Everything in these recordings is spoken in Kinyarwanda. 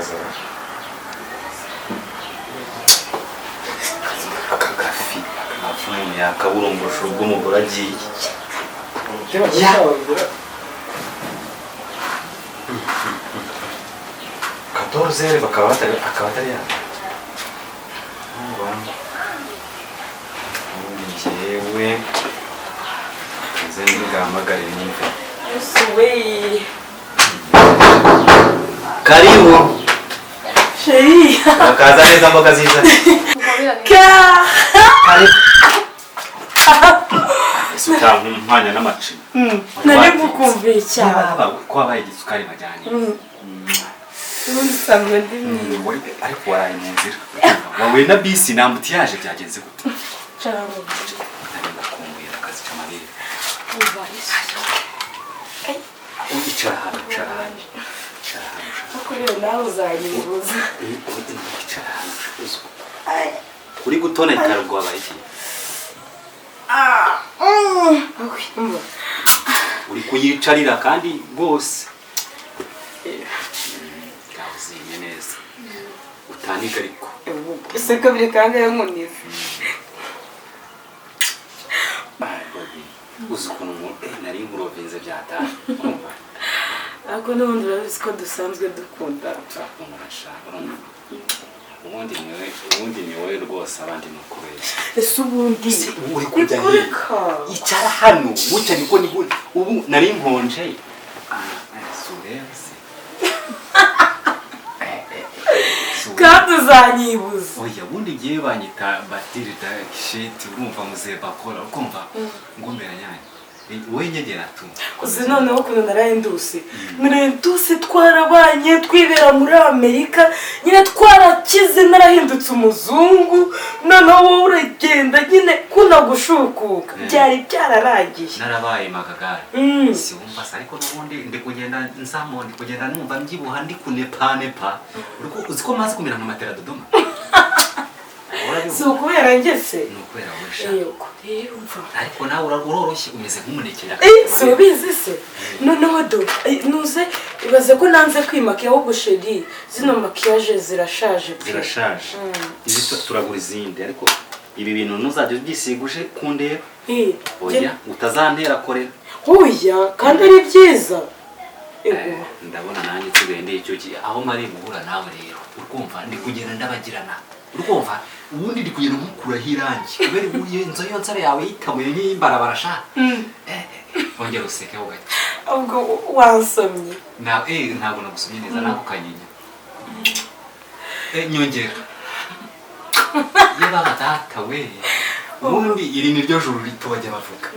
Kaza. Aka gafi, aka gafi umuntu yakaburungusha ubwo umugore agiye. Umutima uzawugira. 14 bakaba batari, akaba atari yaka. Ubu njyewe nze ngahamagare nimve. Yesu we! Karibu. Chérie. Urakaza neza, mboga ziza. Ka. Karibu. Ese utampanya n'amacinya? Nari ngukumbuye cyane. Ko wabaye igisukari bajyanye. Ubundi usanzwe ndi mwiza. Ariko waraye mu nzira, wahuye na bisi na embouteillage, byagenze gute? Cyangwa. Nari ndakumbuye, akazica amabere. Umva Yesu. Icara hano, icara hano, icara hano. Ariko rero nawe uzanyibuza. Icara hano. Uri gutona ikarugwa, wabaye iki? Umva. Uri kuyicarira kandi rwose uzimye neza, utaniga ariko. Ese kabiri kangahe nkunize? Uzi ukuntu nari nkurovinze byataye, urumva? Ariko n'ubundi urabizi ko dusanzwe dukunda. Turakundana sha, urumva? Ubundi ni wowe rwose, abandi ni ukubeshya. Ese ubundi Se, uri kujya he? Nikureka. Icara hano gutya, niko niko ubu nari nkonje. Si ureba se? Si ureba? Kandi uzanyibuza. Oya, ubundi ngiye banyita batiri dakisheti, urumva, muzehe bakora, ukumva ngomera nyange. Wowe nyegera tu. Uzi noneho ukuntu naraye nduse? Naraye nduse twarabanye, twibera muri Amerika nyine, twarakize, narahindutse umuzungu. Noneho wowe uragenda nyine kunagushukuka. Byari byararangiye. Narabaye magagari. Si wumva se? Ariko n'ubundi ndi kugenda nzamo, ndi kugenda numva mbyibuha, ndi kunepanepa. Uzi ko maze kumera nka matera Dodoma? Si ukubera ngese? Ni ukubera wowe sha. Yego rero, umva. Ariko nawe uroroshye, umeze nk'umuneke. Si ubizi se? Noneho do nuze ibaze ko nanze kwimakiya ahubwo. Chéri, zino maquillage zirashaje pe. Zirashaje izi, turagura izindi, ariko ibi bintu ntuzajya ubyisiga uje kundeba. Oya, utazantera korera. Oya, kandi ari byiza. Ego. Ndabona nanjye nsigaye ndi icyo gihe aho mari guhura nawe rero, urumva, ndi kugenda ndabagirana, urumva? Ubundi ndi kugenda nkukuraho irangi kubera iyo nzu, iyo nsare yawe yitabuye nk'iy'imbarabara sha. Ongera usekeho gake. Ubwo wansomye. Na ntabwo nagusomye neza, nako kanyinya. Nyongera iyo baba data we. Ubundi iri ni ryo juru rito bajya bavuga.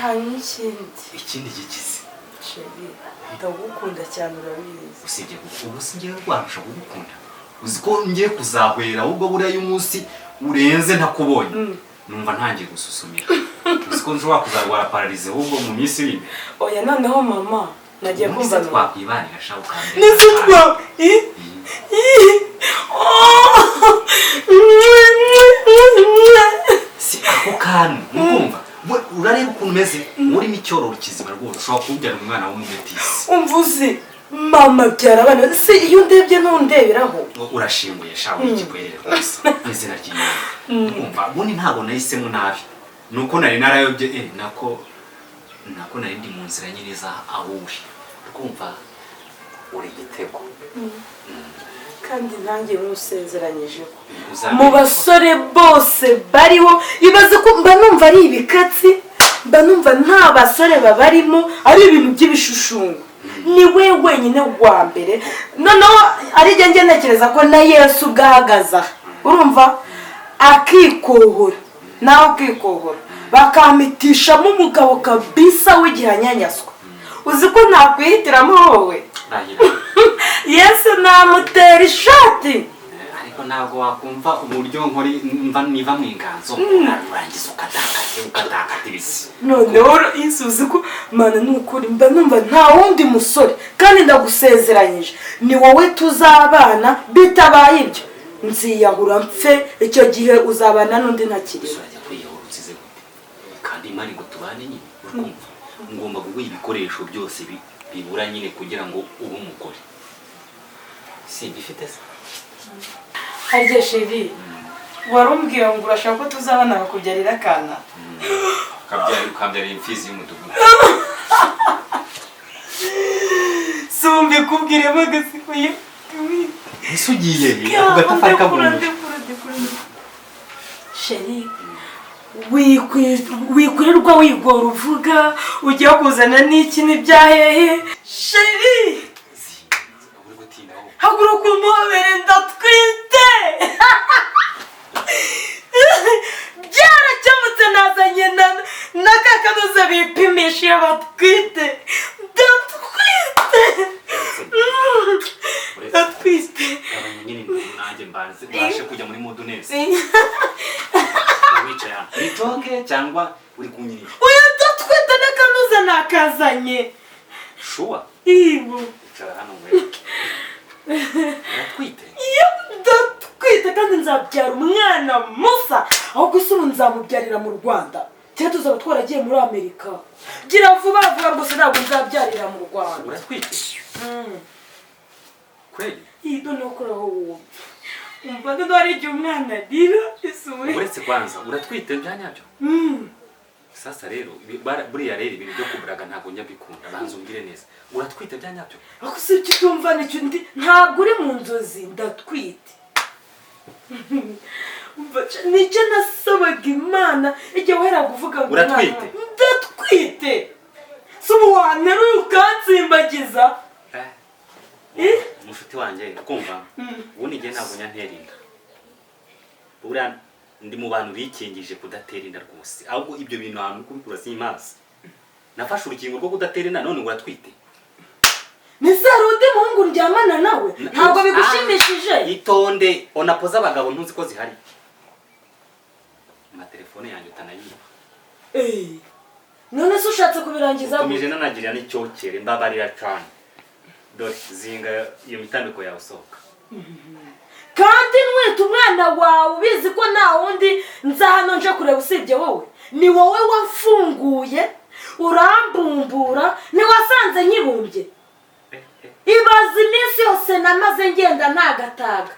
Hanyuma ikindi. Ikindi gikize. Chéri, ndagukunda cyane, urabizi. Usibye ubu si ngewe rwarusha kugukunda? Uzi ko ngiye kuzahwera ahubwo? Buriya iyo umunsi urenze ntakubonye, numva ntangiye gususumira. Uzi ko nshobora kuzarwara paralysie ahubwo mu minsi iri imbere? Oya, noneho mama nagiye Ubundi kumva se twakwibanira sha, ukambera? Nese twa i i oh. Si ako kantu mukumva? Urareba ukuntu umeze, urimo icyororo kizima rwose, ushobora kubyara umwana w'umumetisi. Umva, uzi mama byara abana se, iyo ndebye ntundeberaho. Urashinguye sha, uri ikigwerere rwose mu izina ry'Imana. Urumva, ubundi ntabwo nahisemo nabi, nuko nari narayobye, nako nari ndi mu nzira nyine za aho uri. Urumva, uri igitego. Kandi nanjye nkusezeranyije ko Uzamenya. mu basore bose bariho, ibaze ko mba numva ari ibikatsi, mba numva nta basore babarimo, ari ibintu by'ibishushungu, ni we wenyine wa mbere. Noneho ari njye ntekereza ko na Yesu ubwo ahagaze aha, urumva, akikohora, nawe ukikohora, bakampitishamo umugabo kabisa w'igihanyanyaswa, uzi ko nakwihitiramo wowe? Rahira. Yesu namutera ishati. Ariko ntabwo wakumva uburyo nkori mva niva mu inganzo, urangiza ukatakata ukatakata ibisi. Noneho Yesu, uzi ko Mana, ni ukuri mba numva nta wundi musore, kandi ndagusezeranyije, ni wowe tuzabana. Bitabaye ibyo nziyahura mpfe, icyo gihe uzabana n'undi ntakiriho. Urajya kwiyahura usize gute kandi Imana ngo tubane nyine? Urumva, ngomba kuguha ibikoresho byose bibura nyine kugira ngo ube umugore. Si igifite se? Harya chéri, warumbwiye ngo urashaka ko tuzabana bakakubyarira akana. Ukabyara, ukambyarira imfizi y'umudugudu. Sumbi kubwiremo agasiko ye. Ese ugiye he? Ako gatafari kaguye. Chéri, wikwirirwa wigora uvuga ugiye kuzana n'iki n'ibyahehe, chéri. Uri gutinda wowe. Haguruka umuhobere, ndatwite, byarakemutse. Nazanye na ka kanoza bipimisha iyo batwite. Ndatwite, ndatwite. Gabanya nyine nanjye mbanze mbashe kujya muri mood neza. Wicaye hano nitoke cyangwa uri kunyinisha? Oya, ndatwite, n'akanoza nakazanye. Sure? Ibu. Icara hano we. Uratwite? Iyo, ndatwite kandi nzabyara umwana musa. Ahubwo ese ubu nzamubyarira mu Rwanda cyangwa tuzaba twaragiye muri Amerika? Gira vuba vuba rwose, ntabwo nzabyarira mu Rwanda. Uratwite kweli? Iyi noneho koraho wumva, umva noneho hari igihe umwana arira isuwe. Uretse kwanza, uratwite bya nyabyo? Sasa rero buriya rero ibintu byo kuburaga ntabwo njya mbikunda. Banza umbwire neza, uratwite bya nyabyo? Ariko si icyo utumva nicyo ndi, ntabwo uri mu nzozi, ndatwite. Umva, nicyo nasabaga Imana igihe waheraga uvuga ngo Uratwite? Ndatwite. Si ubu wanteruye ukansimbagiza? Eh? Umushuti wanjye, kumva, ubundi njye ntabwo njya ntera inda. Buriya ndi mu bantu bikingije kudatera inda rwose. Ahubwo ibyo bintu ahantu kubikura simpazi. Nafashe urukingo rwo kudatera inda, none ngo uratwite. Nese hari undi muhungu ndyamana nawe? Ntabwo bigushimishije? Ah, itonde, onapoza abagabo ntuzi ko zihari. Amatelefone yanjye utanayiba. Eh, none se ushatse kubirangiza Utumije gute? nanagira n'icyokere, mbabarira cyane. Dore zinga iyo mitambiko yawe, usohoka. Kandi nwita umwana wawe, ubizi ko nta wundi nza hano nje kureba usibye wowe. Ni wowe wamfunguye urambumbura, ntiwasanze nyibumbye? Ibaze iminsi yose namaze ngenda ntagataga.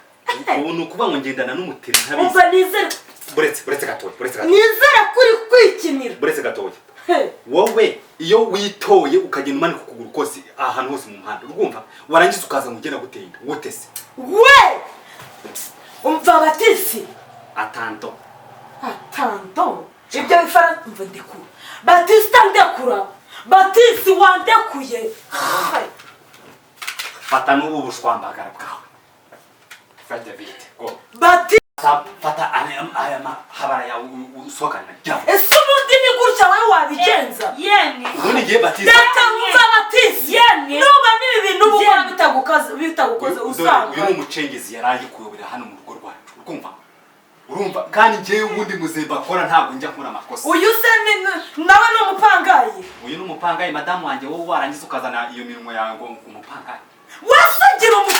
Ubu ni ukuvuga ngo ngendana n'umutiri ntabizi. Umva, nizere Buretse, buretse gatoya, buretse gatoya. Nizere ko uri kwikinira. Buretse gatoya. He. Wowe iyo witoye ukagenda umanika ukuguru kose ahantu hose mu muhanda, urumva, warangiza ukaza ngo ugenda gutenda gute se? We, umva Batisi. Atanto. Atanto, ibyo bifara. Umva, ndekura Batista, ndekura Batisi, wandekuye. Hai. Fata n'ubu bushwambagara bwawe, fata bite go. Bati Fata aya mahabara yawe usohokane na jya. Ese ubundi ni gutya wowe wabigenza? Yemwe. Ubundi igihe Batista Reka, wumva Batisi. Yemwe. Nuba n'ibi bintu uba ukora Yemwe. bitagukoze Uyu usanga ni umucengezi yaraye kuyobera hano mu rugo rwacu, urumva? Urumva kandi njyewe ubundi muzehe bakora ntabwo njya nkora amakosa. Uyu se nawe ni umupangayi? Uyu ni umupangayi, madamu wanjye. Wowe warangiza ukazana iyo minwa yawe ngo umupangayi. Wasugira umu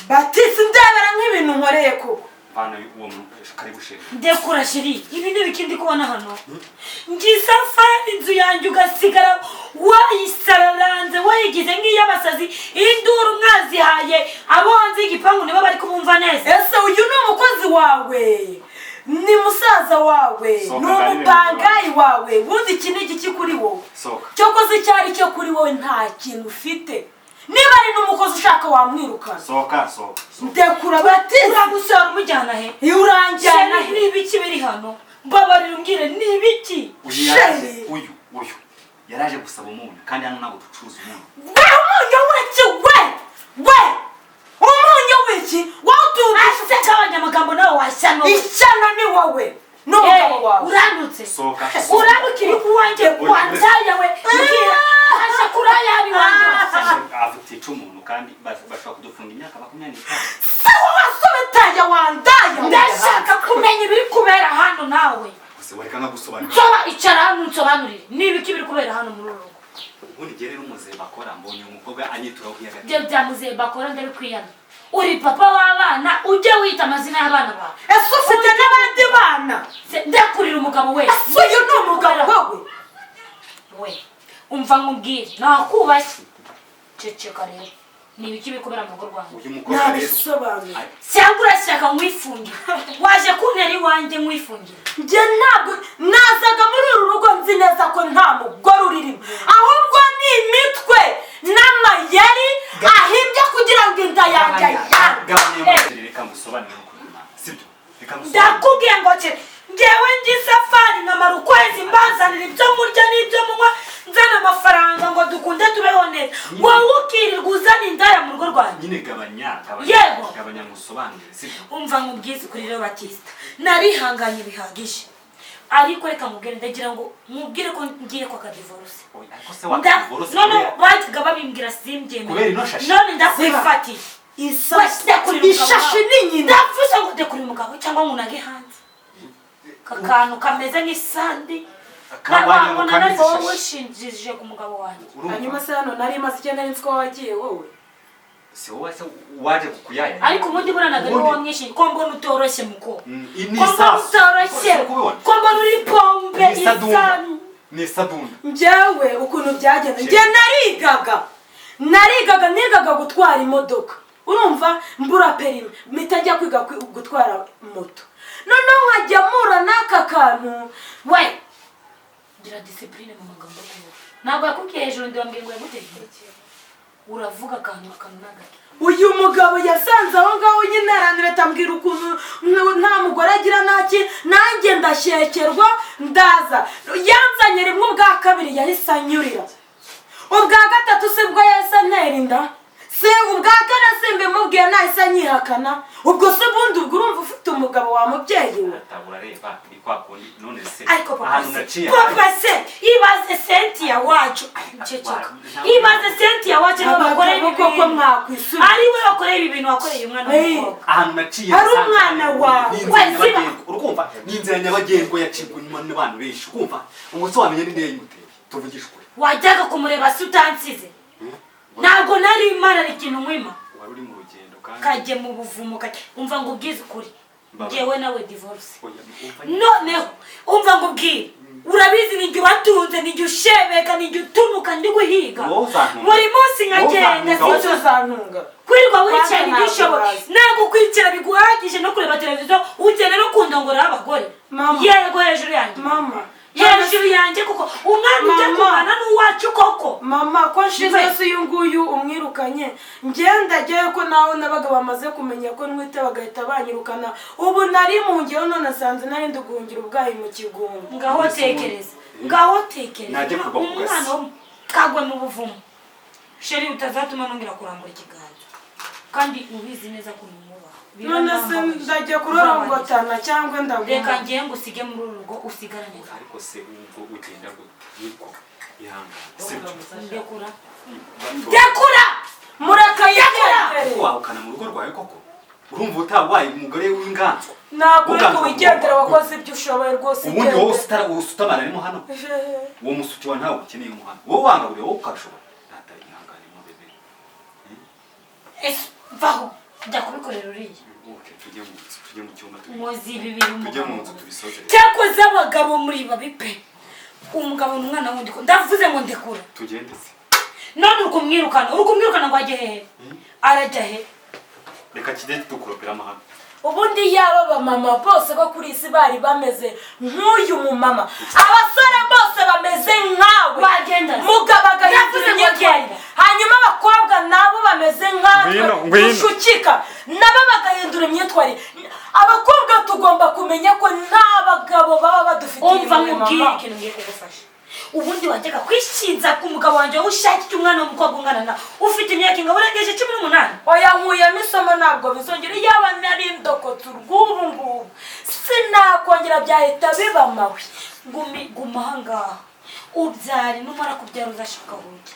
Batisi, ndebera nk'ibintu nkoreye koko. Vana uwo karibu chéri. Ndekura chéri, ibi ni ibiki ndi kubona hano? Ngisafari inzu yanjye ugasigara wayisararanze, wayigize nk'iy'abasazi, induru mwazihaye abo hanze y'igipangu, nibo bari kubumva neza. Ese uyu ni umukozi wawe, ni musaza wawe? Sohoka. Ni umupangayi wawe? Ubundi iki ni igiki kuri wowe? Sohoka. Cyokoze icyo ari cyo kuri wowe, nta kintu ufite. Niba ari n'umukozi ushaka wamwirukana. Sohoka, sohoka, sohoka. Ndekura Batisi. Uramusora umujyana he? Iyo uranjyana Chéri, ni ibiki biri hano? Mbabarira umbwire, ni ibiki? Uyu yaraje Chéri. Uyu yaraje gusaba umunyu, kandi hano ntabwo ducuruza umunyu. We, umunyu w'iki? We, umunyu w'iki wowe utuye? Ase gabanya amagambo nawe washyano. Ishyano ni wowe n'umugabo wawe. Urandutse. Sohoka. Urandukira iwanjye wanjaya we, mbwira, aje kurayari wanjye washyano. Afite umuntu kandi bashobora kudufunga imyaka 25. Se wowe wasobetaya wandaya. Ndashaka kumenya ibiri kubera hano nawe. Gusa wareka nkagusobanurira. Nsoba, icara hano unsobanurire ni ibiki biri kubera hano muri uru rugo. Ubundi njye rero umuzehe bakora, mbonye uyu mukobwa anyituraho nk'iyagati. Ibyo bya muzehe bakora ndabikwiyana. Uri papa w'abana, ujye wita amazina y'abana bawe. Ese ufite n'abandi bana? Ndakurira umugabo we. Ese uyu ni umugabo wowe? We, umva nkubwire, nakubashye, ceceka rero. Ni ibiki biri kubera mu rugo rwanjye? Uyu mukobwa rero Ntabisobanuro. Cyangwa urashaka nkwifungira? Waje kuntera iwanjye nkwifungira? Njye ntabwo nazaga muri uru rugo nzi neza ko nta mugore uririmo, ahubwo ni imitwe n'amayeri ahimbye kugira ngo inda yanjye ayange. Gabanya ayo makerere, reka ngusobanurire ukuntu Imana, sibyo? Reka ngusobanurire. Ndakubwiye ngo cye ngewe njye isafari nkamara ukwezi mbazanira ibyo murya n'ibyo munywa, nzana amafaranga ngo dukunde tubeho neza, wowe ukirirwa uzana indaya mu rugo rwanjye. Nyine gabanya, gabanya. Yego. Gabanya ngusobanurire, sibyo? Umva nkubwize kuri rero Batista, narihanganye bihagije, ariko reka nkubwire, ndagira ngo nkubwire ko ngiye kwaka divorce. Oya, ariko se waka divorce None kubera bajyaga babimbwira simbyemere. Kubera ino shashi? None ndakwifatiye. Ishashi ni nyina. Ndavuze ngo ndekure umugabo cyangwa nkunage hanze aka kantu kameze nk'isandi. Akabanya ngo Wabona kameze nari wowe ishashi. wishinjije ku mugabo wanjye. Urumva? Hanyuma se hano nari maze icyenda, nzi ko wagiye wowe. Si wowe se waje kukuyaya? Ariko ubundi buranaga ari Ubundi- wowe mwinshi, ko mbona utoroshye muko. Ni Ko mbona isasu. utoroshye. Uri kubibona? Ko mbona uri pombe. Ni isadunda. Isa Ni isadunda. Njyewe ukuntu byagenze, njye narigaga, nigaga gutwara imodoka, urumva, mbura perimi mpita njya kwiga gutwara moto, noneho nkajya mpura n'aka kantu. We gira discipline mu magambo yo kuvuga. Ntabwo yakubwiye hejuru, ndiwambwiye ngo yaguteye, uravuga akantu n'agato. Uyu mugabo yasanze aho ngaho nyine aranireta, ambwira ukuntu nta mugore agira ntaki, nanjye ndashyekerwa ndaza. Yanzanye rimwe, ubwa kabiri yahise anyurira, ubwa gatatu si bwo yahise antera inda, si ubwa kane simbimubwiye nahise anyihakana. Ubwo se ubundi ubwo urumva ufite umugabo wa mubyeyi we? Atabura, reba ni kwa kundi none se Ariko papa ahantu se, naciye papa se, ibaze Cynthia wacu. Ceceka, ibaze Cynthia wacu niwe wakoreye ibi Abagabo koko bintu. Mwakwisubira. Ari we wakoreye ibi bintu, wakoreye umwana Hey. w'umukobwa. Ahantu naciye Ari nasanze umwana wawe. ni inzira We, ziba. nyabagendwa, urukumva, ni inzira nyabagendwa yacibwa inyuma n'abantu benshi, ukumva ngo se wamenya ninde yayimuteye? Tuvugishe ukuri. Wajyaga kumureba se utansize? Ntabwo nari imana ari ikintu nkwima. Wari uri mu rugendo kandi. Kajye mu buvumo, kajye. Umva ngo ubwize ukuri. Mbaba. Ngewe nawe divorce. Oya, umva. Noneho umva ngo ubwire, urabizi ni njye ubatunze, ni njye ushebeka, ni njye utunuka ndi guhiga Wowe uzantunga. buri munsi nkagenda. Wowe uzantunga. Icyo uzantunga? Kwirirwa wicaye Kwanza nibyo ushoboye. ntabwo wazi. Ntabwo kwicara biguhagije no kureba televiziyo, ukeneye no kundongorera abagore. Mama. Yego, hejuru yanjye. Mama. Hejuru yanjye kuko umwana ujya Mama. kungana n'uwacu koko. Mama, ko nshinzwe Mve. se uyu nguyu umwirukanye, ngenda ajyayo ko nawe n'abaga bamaze kumenya ko ntwite bagahita banyirukana. Ubu nari mu ngero, none asanze nari ndi guhungira ubwayi mu kigunga. Ngaho tekereza, ngaho tekereza. Najye kugwa ku Umwana gasi. wo kagwe mu buvumo, chéri, utazatuma nongera kurambura ikiganza kandi ubizi neza ko umwubaha. None se ndajya kurorongotana cyangwa ndaguma? Reka ngiye ngo usige muri uru rugo, usigarane. Ariko se ubwo ugenda gute? Niko, ihangane, sibyo? Ndekura, ndekura. Murakayigendere. Wahukana mu rugo rwawe koko? Urumva utabaye umugore w'inganzwa? Ntabwo uri Uganzwa mu kuwigendera, rugo. wakoze ibyo ushoboye rwose. Ubundi wowe Igendere. usutamana arimo hano, uwo musuti wa ntawe ukeneye mo hano, wowe wangaburiye, wowe ukabishobora. Data, ihangane mo bébé. Ese vaho, jya kubikorera uriya. Okay, tujye mu nzu, tujye mu cyumba Muzi ibi biri. Tujye mu Umugabo nzu tubisoze. Cyakoze abagabo muri babi pe. Umugabo ni umwana wundi ko ndavuze ngo ndekura. Tugende se. None uri kumwirukana, uri kumwirukana ngo ajye hehe? Arajya he? Reka kijye tukuroperamo hano. Ubundi yaba abamama bose bo kuri iyi si bari bameze nk'uyu mumama, abasore bose bameze nkawe, Wagenda. mugabo agahindura Ndavuze ngo imyitwarire, genda. hanyuma abakobwa nabo bameze nkatwe Ngwino, ngwino. dushukika nabo bagahindura imyitwarire. Abakobwa tugomba kumenya ko nta bagabo baba badufitiye Umva impuhwe, nkubwire mama. ikintu ngiye kugufasha. Ubundi wajyaga kwishinza ku mugabo wanjye, wowe ushakira umwana w'umukobwa ungana na ufite imyaka ingabo urengeje 18. Oya, nkuyemo isomo, ntabwo bizongera. Yaba nari ndokotse urw'ubu ngubu sinakongera, byahita biba amawe. Gumi, guma ahangaha ubyare, numara kubyara uzashaka aho ujya.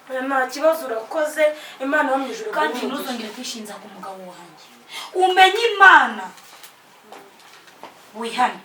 Oya, nta kibazo, urakoze, Imana yo mu ijuru Kandi iguhe umugisha. ntuzongere kwishinza ku mugabo wanjye, umenye Imana, wihane.